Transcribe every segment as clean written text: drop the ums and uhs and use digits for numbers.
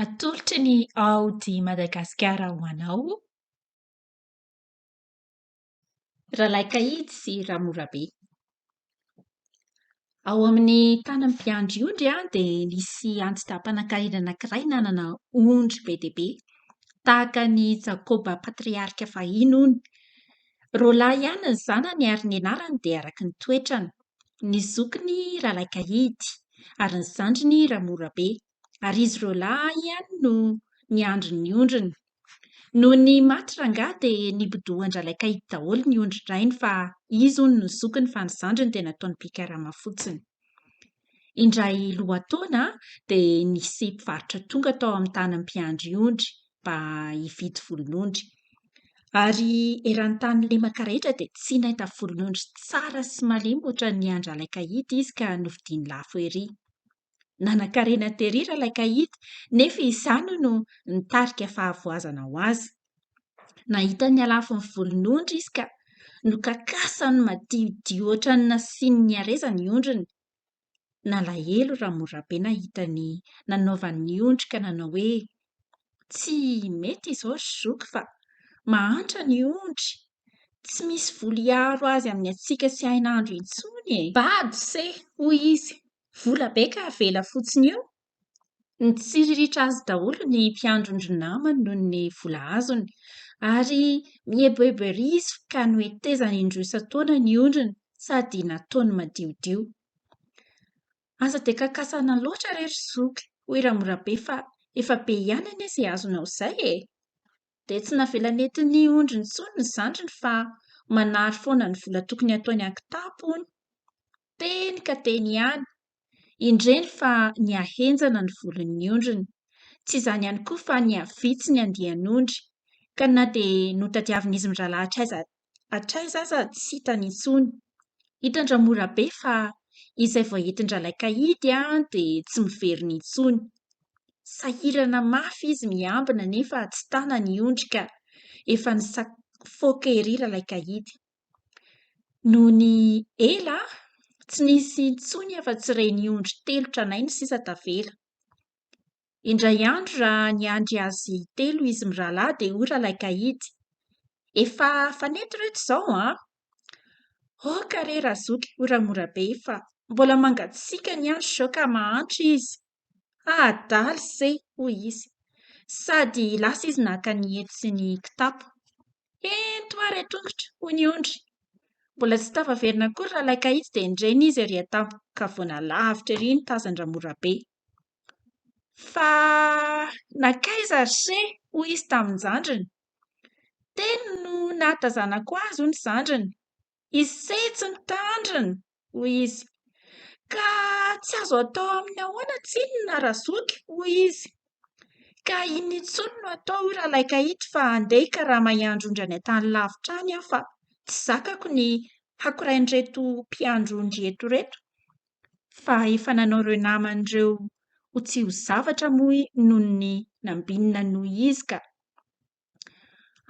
Atolotry ny Audi Madagasikara ho anao. Ralaikahidy sy Ramorabe. Ao amin'ny tanin'ny mpiandry ondry dia nisy anti-dahy mpanankarena anankiray nanana ondry be dia be, tahaka an'i Jakoba patriarika fahiny hono. Roalahy ihany ny zanany ary ny anarany dia araka ny toetrany. Ny zokiny Ralaikahidy ary ny zandriny Ramorabe. Ary izy roalahy ihany no niandry ny ondriny. Nony maty rangahy dia nibodoan-dRalaikahidy daholo ny ondrin-drainy fa izy hono no zokiny fa ny zandriny dia nataony mpikarama fotsiny. Indray lohataona dia nisy mpivarotra tonga tao amin'ny tanin'ny mpiandry ondry mba hividy volon'ondry. Ary eran'ny tany lemaka rehetra dia tsy nahita volon'ondry tsara sy malemy ohatran'ny an-dRalaikahidy izy ka novidiany lafo ery. Nanankarena tery Ralaikahidy nefa izany no nitarika fahavoazana ho azy. Nahita ny halafon'ny volon'ondry izy ka nokakasany madiodio ohatran'ny nasiany hareza ny ondriny. Nalahelo Ramorabe nahita ny nanaovany ny ondry ka nanao hoe, Tsy mety izao ry zoky fa mahantra ny ondry, tsy misy volo hiaro azy amin'ny hatsiaka sy hainandro intsony e! Bado se! hoy izy, vola be ka avela fotsiny eo? Nitsiriritra azy daholo ny mpiandry ondry namany noho ny vola azony, ary mieboebo ery izy ka nohetezany indroa isan-taona ny ondriny sady nataony madiodio. Aza dia kakasana loatra re ry zoky, hoy Ramorabe fa efa be ihany anie izay azonao izay e! Dia tsy navela nentin'ny ondriny intsony ny zandriny fa manary foana ny vola tokony hataony an-kitapo hono. Teny ka teny ihany. Indreny fa nihahenjana ny volon'ny ondriny. Tsy izany ihany koa fa nihavitsy ny andian'ondry, ka na dia notadiavin'izy mirahalahy hatraiza hatraiza aza tsy hitany intsony. Hitan-dRamorabe fa izay vao entin-dRalaikahidy dia tsy miverina intsony. Sahirana mafy izy miambina nefa tsy tana ny ondry ka efa nisafoaka ery Ralaikahidy. Nony ela, tsy nisy intsony afa-tsy ireny ondry telo tranainy sisa tavela. Indray andro raha niandry azy telo izy mirahalahy dia hoy Ralaikahidy, Efa fanety ireto izao an! Aoka re Razoky, hoy Ramorabe, fa mbola mangatsiaka ny andro izao ka mahantra izy. Adala se! hoy izy. Sady lasa izy naka ny hety sy ny kitapo. Ento ary an-tongotra, hoy ny ondry. Mbola tsy tafaverina akory Ralaikahidy dia indreny izy ery an-tampon-kavoana lavitra ery nitazan-dRamorabe. Fa nankaiza ry se? hoy izy tamin-jandriny. Teny no nahatazanako azy, hoy ny zandriny. Ise tsy mitandrina, hoy izy. Ka tsy azo atao amin'ny ahoana tsinona Razoky, hoy izy. Ka inona intsony no atao hoy Ralaikahity fa andeha hikarama hiandry ondry any an-tany lavitra any aho fa tsy zakako ny hakorain'ireto mpiandry ondry eto ireto fa efa nanao ireo namany ireo ho tsy ho zavatra moa noho ny nambinina noho izy ka.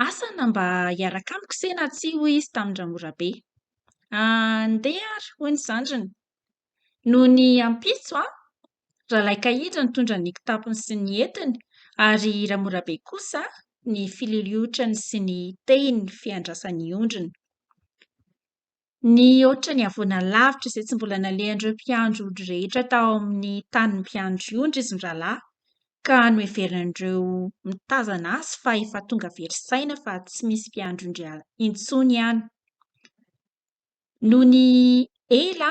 Asa na mba hiaraka amiko se na tsia hoy izy tamin-dRamorabe. Andeha ary hoy ny zandriny. Nony ampitso, Ralaikahidra nitondra ny kitapony sy ny entiny ary Ramorabe kosa ny fililiotrany sy ny tehiny fiandrasany ondriny. Nihoatra ny havoana lavitra izay tsy mbola nalehan'ireo mpiandry ondry rehetra tao amin'ny tanin'ny mpiandry ondry izy mirahalahy, ka noheverin'ireo mitazana azy fa efa tonga very saina fa tsy misy mpiandry ondry intsony any. Nony ela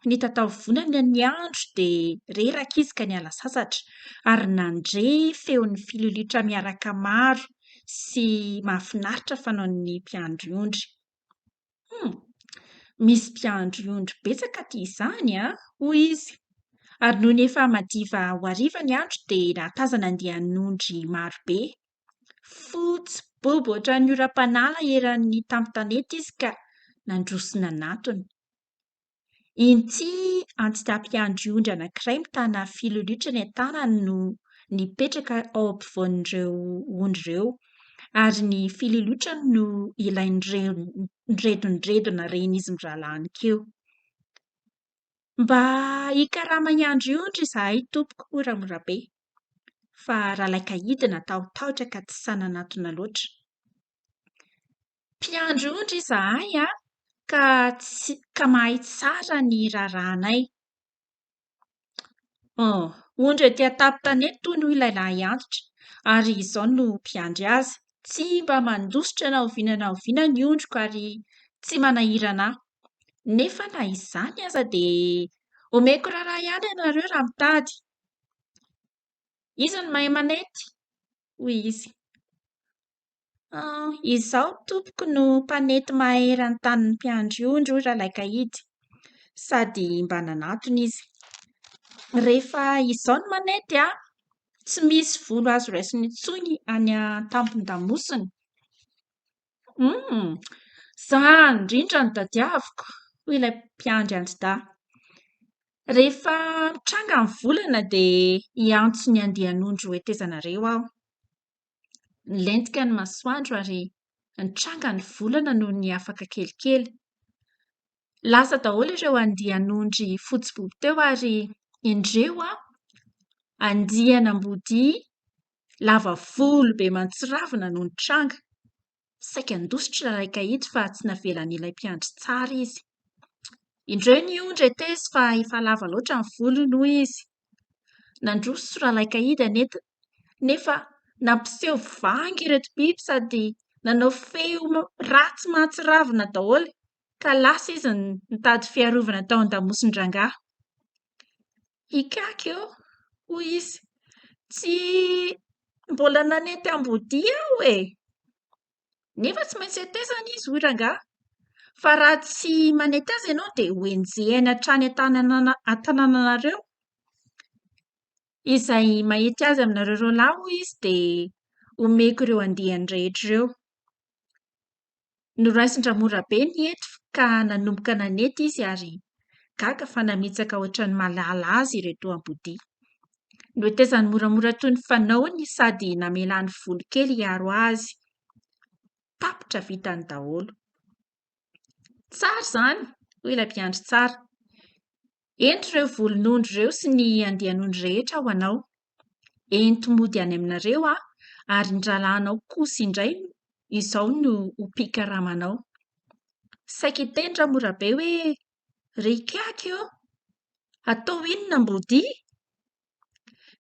nitatao-vonana ny andro dia reraka izy ka niala sasatra ary nandre feon'ny filolitra miaraka maro sy mahafinaritra fanaon'ny mpiandry ondry. Hum! Misy mpiandry ondry betsaka aty izany an! hoy izy. Ary nony efa madiva ho hariva ny andro dia nahatazana andian'ondry marobe. Fotsy bobo ohatran'ny oram-panala eran'ny tampon-tanety izy ka nandroso nanatona. Inty anti-dahy mpiandry ondry anankiray mitana filoliotra eny an-tanany no nipetraka ao ampovoan'ireo ondry ireo, ary ny filoliotrany no ilay niredondredona ren'izy mirahalahy aninkeo. Mba hikarama hiandry ondry izahay tompoko, hoy Ramorabe. Fa Ralaikahidy natahotahotra ka tsy sahy nanatona loatra. Mpiandry ondry izahay ka tsy ka mahay tsara ny raharahanay. Oh, ondry ety an-tampon-tanety hono hoy ilay lahy antitra, ary izao no mpiandry azy. Tsy mba mandositra na oviana na oviana ny ondriko ary tsy manahirana ahy. Nefa na izany aza dia omeko raharaha ihany ianareo raha mitady. Iza no mahay manety? hoy izy. Izaho tompoko no mpanety mahay eran'ny tanin'ny mpiandry ondry, hoy Ralaikahidy, sady mba nanatona izy. Rehefa izao no manety, tsy misy volo azo raisina intsony any an-tampon-damosina. Izany indrindra no tadiaviko, hoy ilay mpiandry anti-dahy. Rehefa mitranga ny volana dia hiantso ny andian'ondry hohetezanareo aho. Nilentika ny masoandro ary nitranga ny volana nony afaka kelikely. Lasa daholo ireo andian'ondry fotsy bobo teo ary indreo andian'amboadia lava volo be matsiravina no nitranga. Saika handositra Ralaikahidy fa tsy navelan'ilay mpiandry tsara izy. Indreo ny ondry hetezo fa efa lava loatra ny volony, hoy izy. Nandroso Ralaikahidy nefa nampiseho vangy ireto biby sady nanao feo ratsy mahatsiravina daholo ka lasa izy nitady fiarovana tao an-damosin-drangahy. Ikaky ô! hoy izy, tsy mbola nanety amboadia aho e! Nefa tsy maintsy hetezana izy, hoy rangahy, fa raha tsy manety azy ianao dia hoenjehiny hatrany an-tanànanareo. Izay mahety azy aminareo roalahy, hoy izy, dia omeko ireo andiany rehetra ireo. Noraisin-dRamorabe ny hety ka nanomboka nanety izy ary gaga fa namitsaka ohatran'ny mahalala azy ireto ambodia. Nohetezany moramora toy ny fanaony sady namelany volo kely hiaro azy. Tapitra vitany daholo. Tsara izany, hoy ilay mpiandry tsara. Ento ireo volon'ondry ireo sy ny andian'ondry rehetra ho anao. Ento mody any aminareo aho, ary ny rahalahinao kosa indray izao no ho mpikaramanao. Saika hiteny Ramorabe hoe, Ry ikaky ô! Atao inona ambodia?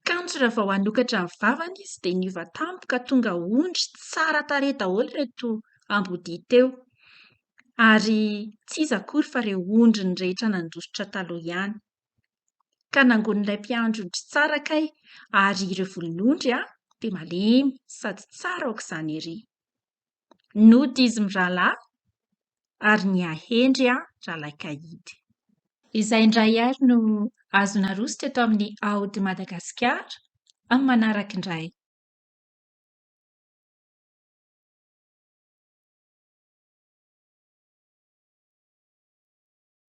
Kanjo raha vao hanokatra ny vavany izy dia niova tampoka tonga ondry tsara tarehy daholo ireto ambodia teo. Ary tsy iza akory fa ireo ondriny rehetra nandositra taloha ihany. Ka nangonin'ilay mpiandry ondry tsara kay ary ireo volon'ondry dia malemy sady tsara aok'izany ery. Nody izy mirahalahy ary nihahendry Ralaikahidy. Izay indray ary no azo naroso teto amin'ny Aody Madagasikara amin'ny manaraka indray.